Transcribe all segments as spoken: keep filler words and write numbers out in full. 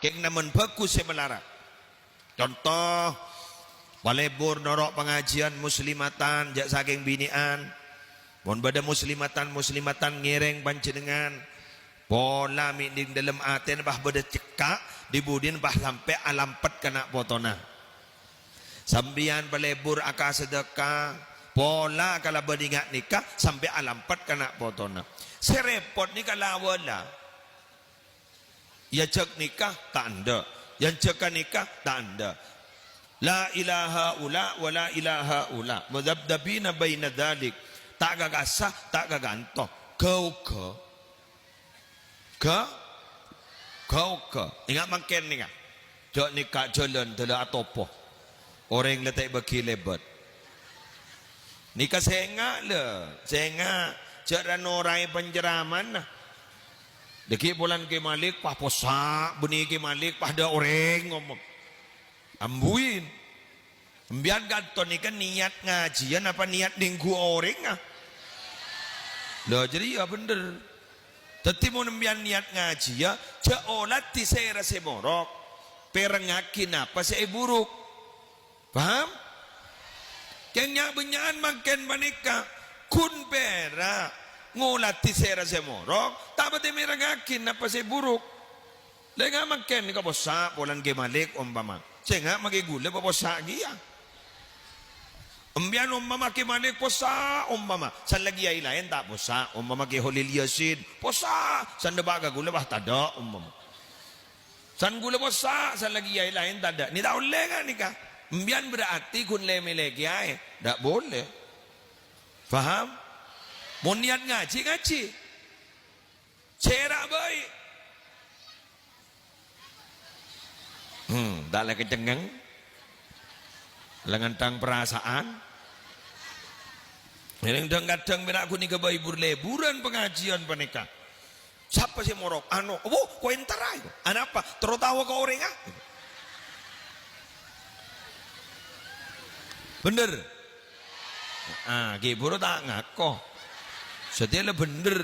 Kèng namen bhâghus sè malarat. Conto, palebur noro' pangajiân muslimatan, jhâ' sakèng binè'an. Mon bâdâ muslimatan-muslimatan ngèrèng panjhennengngan, pola mè' neng dâlem atèna pas bâdâ cekka', dhi-budhina pas sampè' alampet ka na' potona. Sampèyan palebur akasadhâka, pola kalabân ènga' nèka sampè' alampet ka na' potona. Sè rèpot nèka la-wala. Èajhâk nèka, ta' endâ'. Èajhâkka nèka, ta' endâ'. La ilaha ula wa la ilaha ula. Mudzabdzabina baina dzalik. Ta' kakassa, ta' kakanto. Ghâ-oghâ. Ghâ-, ghâ-oghâ. Ènga' mangkèn nèka. Jhâ' nèka jhâlân dâlâ atopo. Orèng la ta' èbâghi lèbât. Nèka sènga', lè, sènga', jhâ' ra-noraè pancaramana. Dâgghi' polana Kè Malik, pas possa', bânnè Kè Malik, pas dâ' orèng ngomong. Ambuin. Sampèyan kanto nèka niat ngajiyâ napa niat nèngghu orèngnga? Lha, jârèya bhender. Dâddhi, mon sampèyan niat ngajiyâ, jhâ' olatè sèra sè morok, pèrengngaghi napa sè èburuk. Paham? Kèng nya'-bânnya'an mangkèn panèka, ghun pèra' ngolatè sèra sè morok, ta' patè mèrengngaghi napa sè buruk. Lè, ènga' mangkèn nèka possa' polana Kè Malik ompama. Sènga' makè ghulâ papossa' kèya. Sampèyan ompama Kè Malik possa' ompama, san la kèyaè laèn ta' possa', ompama Kè Kholil Yasin possa', san dâpa' ka ghulâ pas tadâ' ompama. San ghulâ possa', san la kèyaè laèn tadâ'. Nè ta' ollè nga' nèka? Sampèyan berarti ghun lè-mèlè kèyaè. Ndak boleh. Paham? Mon niat ngajhi, ngajhi. Sèra bhâi. Hmm, ta' la kacengngeng. La ngantang perasaan. Iyâ, dhâng-kadhâng pèra' ghun èghâbây bur-lèburân pangajiân panèka. Sapa sè morok? Ano, wo, ko entara itu. Anapa? Terro tawa ka orèngnga. Bhender. Ah, ghi' buru ta' ngako. Satèya la bhender.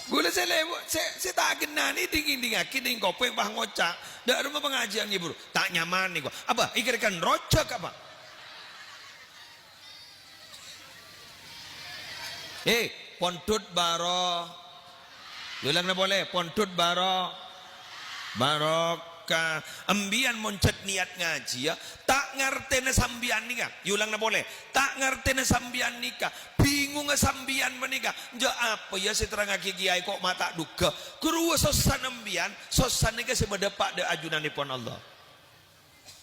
Ghulâ sè lèbur, sè, sè ta' gennanè dingngin-dingngaghi neng kopèng pas ngoca', "Dâ' remma pangajiân ngibur?" Ta' nyaman nèko. Apa? Èkèr kan rojak apa? Eh, pondhut baro. Èolangana polè, pondhut baro. Barokah. Embiyan mon jhât niat ngajiyâ, ta' ngartèna sampèyan nèka. Èolangana polè, ta' ngartèna sampèyan nèka. Bingungnga sampèyan panèka. Jhâ' apa ya sè terrangngaghi kèyaè ko' ma' ta' dhugghâ. Ghâruwa sossana embiyan, sossa nèka sè madhâpa' dâ' ajunanèpon Allah.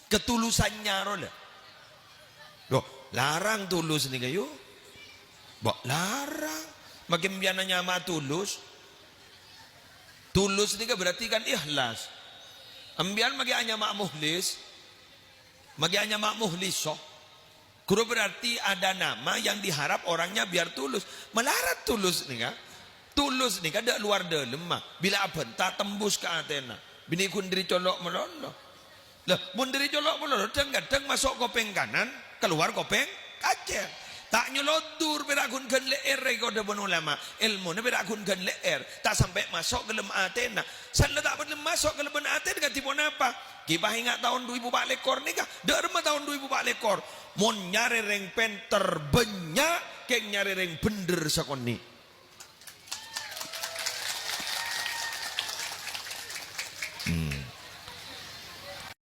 Katulusanna rowa, lè. Loh, larang tulus nèka, yu. Mbok larang. Makè embiyan anyama tulus. Tulus nèka berarti kan ikhlas. Embiyan makè anyama mukhlis. Makè anyama mukhliso. Ghuru berarti ada nama yang diharap orangnya biar tulus. Malarat tulus nèka. Tulus nèka dâ' lowar dâlemma. Bilâ abânta tembus ka atèna. Binè ghun dâri colo' malolo. Lah, mon dâri colo' malolo, dhâng-kadhâng maso' kopèng kanan, kalowar kopèng kacèr. Ta' nyolodur pèra' ghun ghân lè'èrra, èko dhâbuna ulama. Èlmona pèra' ghun ghân lè'èr. Ta' sampè' maso' ka lem atèna. San la ta' padâ maso' ka lem atèna kadhi ponapa? Ghi' pas ènga' taon du èbu pa' lèkor nèka. Dâ' remma taon du èbu pa' lèkor. Mon nyarè rèng pènter bânnya', kèng nyarè rèng bhender sakonè'. Hmm.